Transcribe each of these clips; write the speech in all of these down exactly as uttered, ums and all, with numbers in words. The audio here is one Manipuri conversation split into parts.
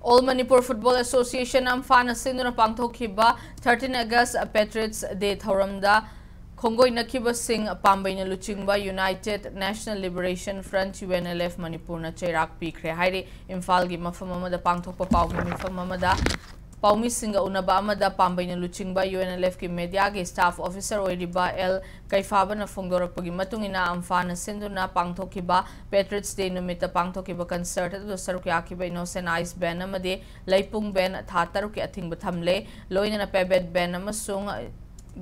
All Manipur Football Association, ꯑꯝꯐꯥꯅ ꯁꯤꯟꯗꯨꯅ ꯄꯥꯡꯊꯣꯛꯈꯤꯕ thirteen August Patriots Day ꯊꯧꯔꯝꯗ ꯈꯣꯡꯒꯣꯏꯅꯈꯤꯕꯁꯤꯡ ꯄꯥꯝꯕꯩꯅ ꯂꯨꯆꯤꯡꯕ United National Liberation Front, UNLF, ꯃꯅꯤꯄꯨꯔꯅ ꯆꯩꯔꯥꯛ ꯄꯤꯈ꯭ꯔꯦ ꯍꯥꯏꯔꯤ꯫ ꯏꯝꯐꯥꯜꯒꯤ ꯃꯐꯝ ꯑꯃꯗ ꯄꯥꯡꯊꯣꯛꯄ ꯄꯥꯎꯒꯤ ꯃꯤꯐꯝ ꯑꯃꯗ ꯄꯥꯎꯃꯤꯁꯤꯡꯒ ꯎꯅꯕ ꯑꯃꯗ ꯄꯥꯝꯕꯩꯅ ꯂꯨꯆꯤꯡꯕ UNLFꯀꯤ mediaꯒꯤ staff officer ꯑꯣꯏꯔꯤꯕ ꯑꯦꯜ ꯀꯩꯐꯥꯕꯅ ꯐꯣꯡꯗꯣꯔꯛꯄꯒꯤ ꯃꯇꯨꯡ ꯏꯟꯅ, ꯑꯝꯐꯥꯅ ꯁꯤꯟꯗꯨꯅ ꯄꯥꯡꯊꯣꯛꯈꯤꯕ Patriots Day ꯅꯨꯃꯤꯠꯇ ꯄꯥꯡꯊꯣꯛꯈꯤꯕ concert ꯑꯗꯨꯗ ꯁꯔꯨꯛ ꯌꯥꯈꯤꯕ Innocent Eyes Band ꯑꯃꯗꯤ ꯂꯩꯄꯨꯡ Band ꯊꯥ ꯇꯔꯨꯛꯀꯤ ꯑꯊꯤꯡꯕ ꯊꯝꯂꯦ꯫ ꯂꯣꯏꯅꯅ Pebet Band ꯑꯃꯁꯨꯡ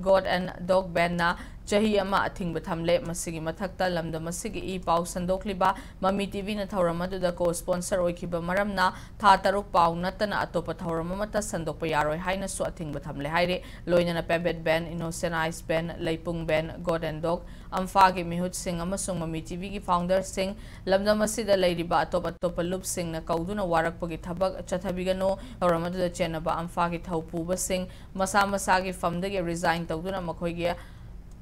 God and Dog Bandꯅ ꯆꯍꯤ ꯑꯃ ꯑꯊꯤꯡꯕ ꯊꯝꯂꯦ꯫ ꯃꯁꯤꯒꯤ ꯃꯊꯛꯇ, ꯂꯝꯗꯝ ꯑꯁꯤꯒꯤ ꯏ ꯄꯥꯎ ꯁꯟꯗꯣꯛꯂꯤꯕ ꯃꯃꯤ ꯇꯤꯚꯤꯅ ꯊꯧꯔꯝ ꯑꯗꯨꯗ co-sponsor ꯑꯣꯏꯈꯤꯕ ꯃꯔꯝꯅ, ꯊꯥ ꯇꯔꯨꯛ ꯄꯥꯎ ꯅꯠꯇꯅ ꯑꯇꯣꯞꯄ ꯊꯧꯔꯝ ꯑꯃꯠꯇ ꯁꯟꯗꯣꯛꯄ ꯌꯥꯔꯣꯏ ꯍꯥꯏꯅꯁꯨ ꯑꯊꯤꯡꯕ ꯊꯝꯂꯦ ꯍꯥꯏꯔꯤ꯫ ꯂꯣꯏꯅꯅ Pebet Band, Innocent Eyes Band, ꯂꯩꯄꯨꯡ Band, God and Dog, ꯑꯝꯐꯥꯒꯤ ꯃꯤꯍꯨꯠꯁꯤꯡ ꯑꯃꯁꯨꯡ ꯃꯃꯤ ꯇꯤꯚꯤꯒꯤ founderꯁꯤꯡ, ꯂꯝꯗꯝ ꯑꯁꯤꯗ ꯂꯩꯔꯤꯕ ꯑꯇꯣꯞ ꯑꯇꯣꯞꯄ ꯂꯨꯞꯁꯤꯡꯅ ꯀꯧꯗꯨꯅ ꯋꯥꯔꯛꯄꯒꯤ ꯊꯕꯛ ꯆꯠꯊꯕꯤꯒꯅꯨ꯫ ꯊꯧꯔꯝ ꯑꯗꯨꯗ ꯆꯦꯟꯅꯕ ꯑꯝꯐꯥꯒꯤ ꯊꯧꯄꯨꯕꯁꯤꯡ ꯃꯁꯥ ꯃꯁꯥꯒꯤ ꯐꯝꯗꯒꯤ resign ꯇꯧꯗꯨꯅ ꯃꯈꯣꯏꯒꯤ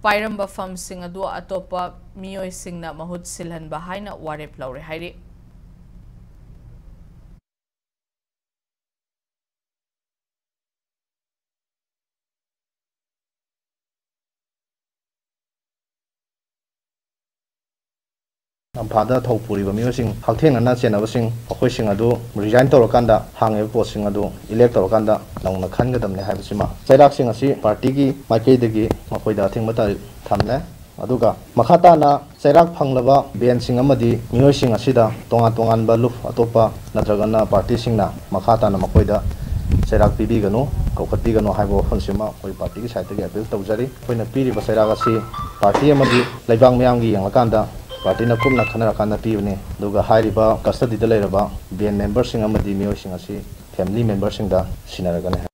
ꯄꯥꯏꯔꯝꯕ ꯐꯝꯁꯤꯡ ꯑꯗꯨ ꯑꯇꯣꯞꯄ ꯃꯤꯑꯣꯏꯁꯤꯡꯅ ꯃꯍꯨꯠ ꯁꯤꯜꯍꯟꯕ ꯍꯥꯏꯅ ꯋꯥꯔꯦꯞ ꯂꯧꯔꯦ ꯍꯥꯏꯔꯤ꯫ ꯑꯝꯐꯥꯗ ꯊꯧ ꯄꯨꯔꯤꯕ ꯃꯤꯑꯣꯏꯁꯤꯡ ꯍꯛꯊꯦꯡꯅꯅ ꯆꯦꯟꯅꯕꯁꯤꯡ, ꯃꯈꯣꯏꯁꯤꯡ ꯑꯗꯨ resign ꯇꯧꯔꯀꯥꯟꯗ ꯍꯥꯡꯉꯤꯕ ꯄꯣꯠꯁꯤꯡ ꯑꯗꯨ elect ꯇꯧꯔꯀꯥꯟꯗ ꯅꯧꯅ ꯈꯟꯒꯗꯕꯅꯤ ꯍꯥꯏꯕꯁꯤꯃ ꯆꯩꯔꯥꯛꯁꯤꯡ ꯑꯁꯤ partyꯒꯤ ꯃꯥꯏꯀꯩꯗꯒꯤ ꯃꯈꯣꯏꯗ ꯑꯊꯤꯡꯕ ꯇꯥ-, ꯊꯝꯂꯦ꯫ ꯑꯗꯨꯒ ꯃꯈꯥ ꯇꯥꯅ ꯆꯩꯔꯥꯛ ꯐꯪꯂꯕ bandꯁꯤꯡ ꯑꯃꯗꯤ ꯃꯤꯑꯣꯏꯁꯤꯡ ꯑꯁꯤꯗ ꯇꯣꯉꯥꯟ ꯇꯣꯉꯥꯟꯕ ꯂꯨꯞ ꯑꯇꯣꯞꯄ ꯅꯠꯇ꯭ꯔꯒꯅ partyꯁꯤꯡꯅ ꯃꯈꯥ ꯇꯥꯅ ꯃꯈꯣꯏꯗ ꯆꯩꯔꯥꯛ ꯄꯤꯕꯤꯒꯅꯨ, ꯀꯧꯈꯠꯄꯤꯒꯅꯨ ꯍꯥꯏꯕ ꯋꯥꯐꯝꯁꯤꯃ ꯑꯩꯈꯣꯏ partyꯒꯤ sideꯇꯒꯤ appeal ꯇꯧꯖꯔꯤ꯫ ꯑꯩꯈꯣꯏꯅ ꯄꯤꯔꯤꯕ ꯆꯩꯔꯥꯛ ꯑꯁꯤ party ꯑꯃꯗꯤ ꯂꯩꯕꯥꯛ ꯃꯤꯌꯥꯝꯒꯤ ꯌꯦꯡꯂꯀꯥꯟꯗ partyꯅ ꯀꯨꯞꯅ ꯈꯟꯅꯔꯀꯥꯟꯗ ꯄꯤꯕꯅꯤ꯫ ꯑꯗꯨꯒ ꯍꯥꯏꯔꯤꯕ custodyꯗ ꯂꯩꯔꯕ band memberꯁꯤꯡ ꯑꯃꯗꯤ ꯃꯤꯑꯣꯏꯁꯤꯡ ꯑꯁꯤ family memberꯁꯤꯡꯗ ꯁꯤꯟꯅꯔꯒꯅꯤ꯫